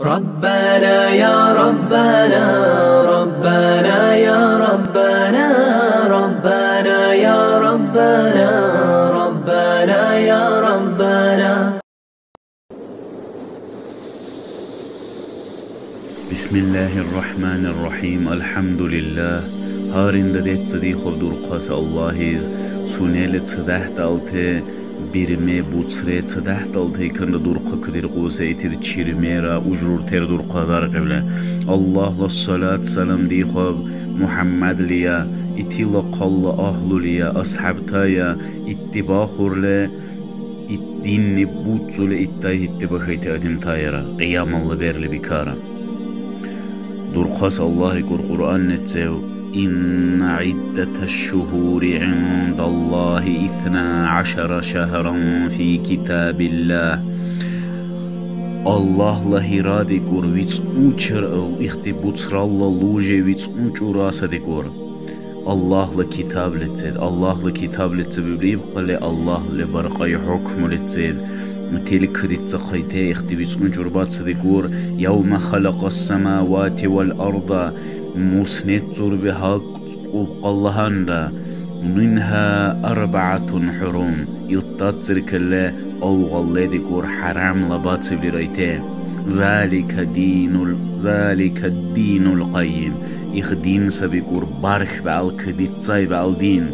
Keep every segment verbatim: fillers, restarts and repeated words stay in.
ربنا يا ربنا، ربنا يا ربنا، ربنا يا ربنا، ربنا يا ربنا. بسم الله الرحمن الرحيم. الحمد لله. Гьаринда децӀ дихъур дурхъас Аллагьиз, сунела цадехӀдалти бирме, буцре, цадехӀдалтайканра дурхъа кадиркьуси итил чирмера ужруртер дурхъа даргӀевли. Аллагьла салат-салам дихъаб МухӀяммадлия, итила хъалла агьлулия, асхӀябтая, иттибахурли, ит динни буцули, иттай-итти бахайти адамтаяра, кьиямалла берли бикара. Дурхъас Аллагь икӀур Кьуръанничив: «Инна гӀиддаташ-шугьури гӀиндаллагьи исна гӀяшара шагьран фи китабиллагь». Аллагьла гьира дикӀур вицӀну чар-, ихти буцралла луже вицӀну чура са дикӀур. Аллагьла китаблицад, Аллагьла китаблицад ибли ибкьли, Аллагьли баркьай хӀукмулицад, тилкадицахъайте ихти вицӀну чурбаца дикӀур: «Явма халакьас самавати вал арда», мурснет зурби гьакӀуб къаллагьанра, «Минха арбагӀатун хӀурум», илдацциркалли, авгъалли дикӀур хӀярамла бацибли райти. «Залика динул, залика динул къайим». Их дин саби кӀур барх бегӀал кабицай бегӀал дин.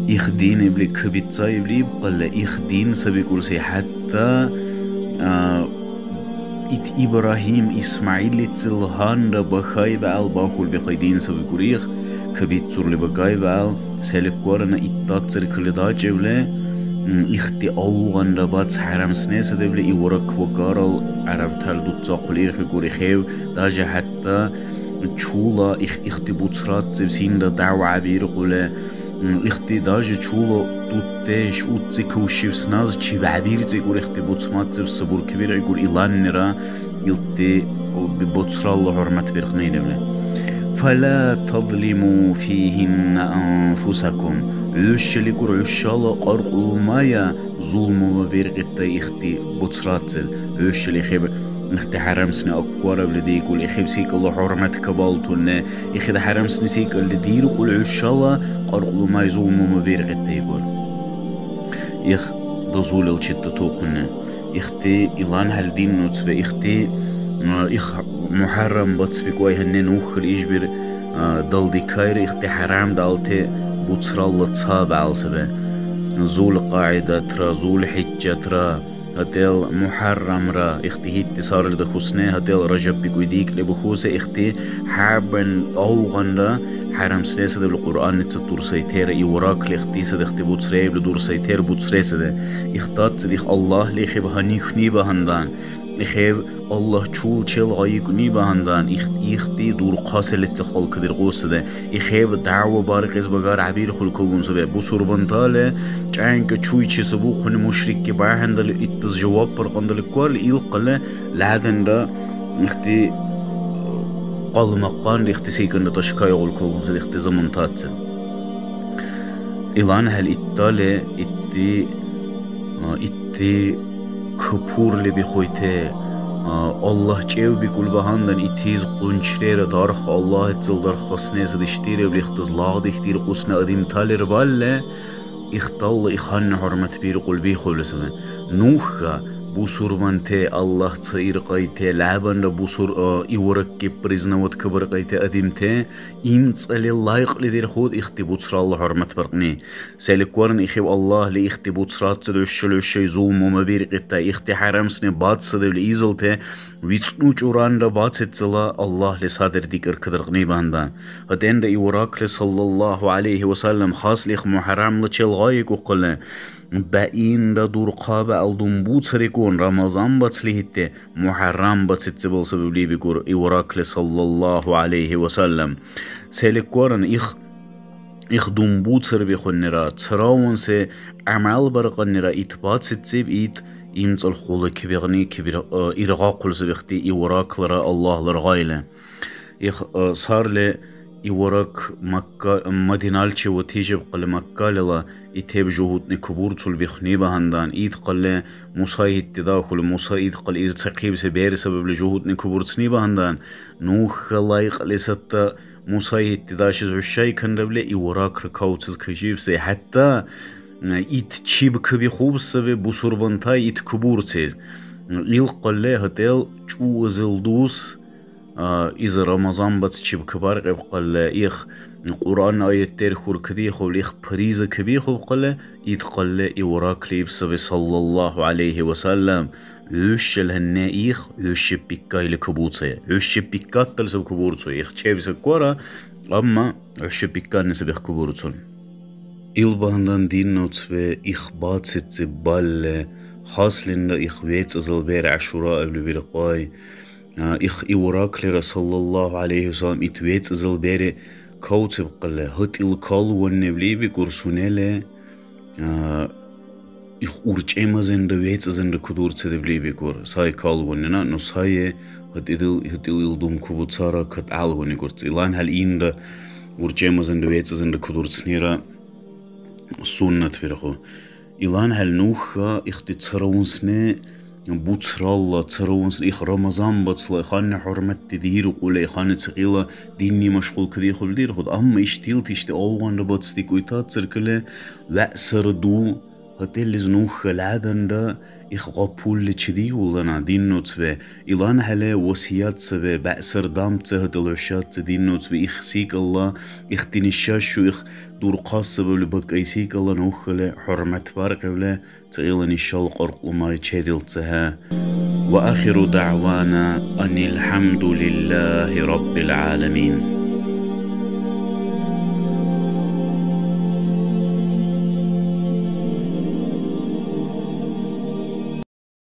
Их дин ибли кабицай ибли ибкьалли, их дин саби кӀурси хӀятта, а, ит Ибрагьим ИсмягӀиллицӀил гьанра бахай бегӀал бахули бихай дин саби кӀур их, кабицурли бакӀай бегӀал, селикварна итдацциркали дакӀибли, м, ихти авгъанра бац хӀярамсни садибли, ивара квагарал гӀярабтала дуцахъули ирхӀикӀур ихев, даже хӀятта чула их-, ихти буцрацциб синра дявгӀябиркьули, м, ихти даже чула дудеш, уцци кавшиб сназ чибхӀебирцӀикӀур ихти буцмацциб сабуркибиргӀикӀур иланнира, илти буцралла хӀурматбиркьнилевли. «Фала тазлиму фигьинна анфусакум». ХӀушаликӀур хӀушала кьаркьлумая зулмума биркьитта ихти буцрацци. ХӀушали хӀеб ихти хӀярамсни аккваравли дикӀули, ихиб секӀалла хӀурмат кабалтунни, ихид хӀярамсни секӀалли диркьули хӀушала кьаркьлумай зулмума биркьитта игур. Их дазулил читта тухъунни. Ихти илан хӀял дин нуцбе, ихти, а, их МухӀаррам бацбикӀвай гьаннен ухли ишбир, а, далдикайра ихти хӀярамдалти буцралла ца бегӀал саби. ЗулкьагӀидатра, ЗулхӀиджатра, гьатӀел МухӀаррамра, ихти гьитти сарли дахусни, гьатӀел Ражаб бикӀуй дикӀли бухуси, ихти хӀяббен авгъанра хӀярамсни садибли Кьуръанница дурсайтера, иваракли ихти садихти буцреибли дурсайтер буцресади. Ихтацци дих Аллагьли хиб гьанихни багьандан, ихев Аллагь чул чел гъайикӀни багьандан, их-, ихти дурхъаси леци халкадиркьусади. Ихеб дявва баркьес багар гӀебирхъули калунсаби. Бусурбантали чӀянкӀа чуйчи сабухъуни мушрикки багьандали, иттас жаваб баркьандали кварли, илкьяйда ладанра ихти къалмакъанра ихти секӀалра тӀашкайгъули калунсади ихти замунтаци. ИланхӀели иттали итти, а, итти капурли бихуйти, а, Аллагь чевбикӀули багьандан, итиз къунчрера дарх Аллагьцал дархаснес диштиревли, ихтаз лагъдихтиркьусни адамталир балли, ихталла иханна хӀурматбиркьули бихули саби. Нуха бусурманти Аллагь ца иркьайти, лябанра бусур-, а, иваракки признавать кабаркьайти адамти имцӀали лайикьли дирхуд ихти буцралла хӀурматбаркьни. Селикварн ихив Аллагьли ихти буцрацци душшали хӀушай зулму мабиркьитта, ихти хӀярамсни бацадевли изалти вицӀну чуранра бацицала Аллагьли садер дикӀар кадаркьни багьандан. ГьатӀенра Ивракли саллаллаху гӀялайхи ва саллям хасли их МухӀаррамлачил гъайикӀухъули, баинра дурхъа бегӀл думбуцарикӀун, Рамазан бацли итти МухӀаррам бацицибал сабабли бикӀур Ивракли саллаллаху гӀялайхи ва саллям. Селикварн их Их думбуцарбихъунира, царавунси гӀямал баркьаннира ит бацициб ит имцӀал хъула кибирни кибир-, э, иргъахъулзибихъти Ивраклара Аллагьлар гъайли. Их, э, сарли Иварак Макка, Мадиналчи ватижиб кьалли Маккалила итеб жугьутӀни кабурцул бихни багьандан, ит кьалли Муса итди дахули, Муса ит кьалли ирцахъибси бер сабабли жугьутӀни кабурцни багьандан, Нуха лайкьли сатта Муса итди дашес хӀушай канрабли Иваракра кавцес кашибси, хӀятта ит чиб кабихъуб саби бусурбантай ит кабурцес. Ил кьалли гьатӀел чӀуазил дус, а, из Рамазан бац чиб кабаркьиб кьалли, их Кьуръан аят дерхур кадихъубли, их париза кабихъуб кьалли, ит кьалли Иваракли иб саби, саллаллаху гӀялайхи ва саллям, хӀушал гьанна их хӀушаб пиккайли кабуцая. ХӀушаб пиккаттал саб кабурцу. Их чеб сакквара, амма хӀушаб пикканни саб их кабурцун. Ил багьандан динна уцбе их бацицци балли, хаслинра их вецӀазал бер ГӀяшура абли биркьай. А, их Ивараклира, саллаллаху гӀялайхи ва саллям, ит вецӀазал бери кавциб кьалли, гьатӀил калванневли бикӀур сунели, а, их урчӀемазинра вецӀазинра кудурцадевли бикӀур. Сай калваннина, ну сай гьатӀидил, гьатӀил ил дум кубуцара катӀалгуни гурци. Илан хӀял инра урчӀемазинра вецӀазинра кудурцнира суннат бирху. Илан хӀял нуха ихти цараунсни буцралла, цараунсни их Рамазан бацла иханни хӀурматти диркьули, иханни цикьила динни машгъул кадихъули дирхъуд. Амма ишдилти ишди авгъанра бацдикӀуйтациркали вегӀсара ду, гьатӀеллиз нуха ладанра их гъапулли чедиуллана диннуцбе. Илан хӀяли васият саби, бегӀсар дамци гьатӀил хӀушаци диннуцбе, их секӀалла, ихти нишашу, их дурхъас сабабли бакӀайсикӀалла нухали хӀурматбаркьевли, цаила нишал кьаркьлумай чедилцехӀе. Ва ахиру дагӀвана анил хӀямдулиллахи раббил гӀаламин.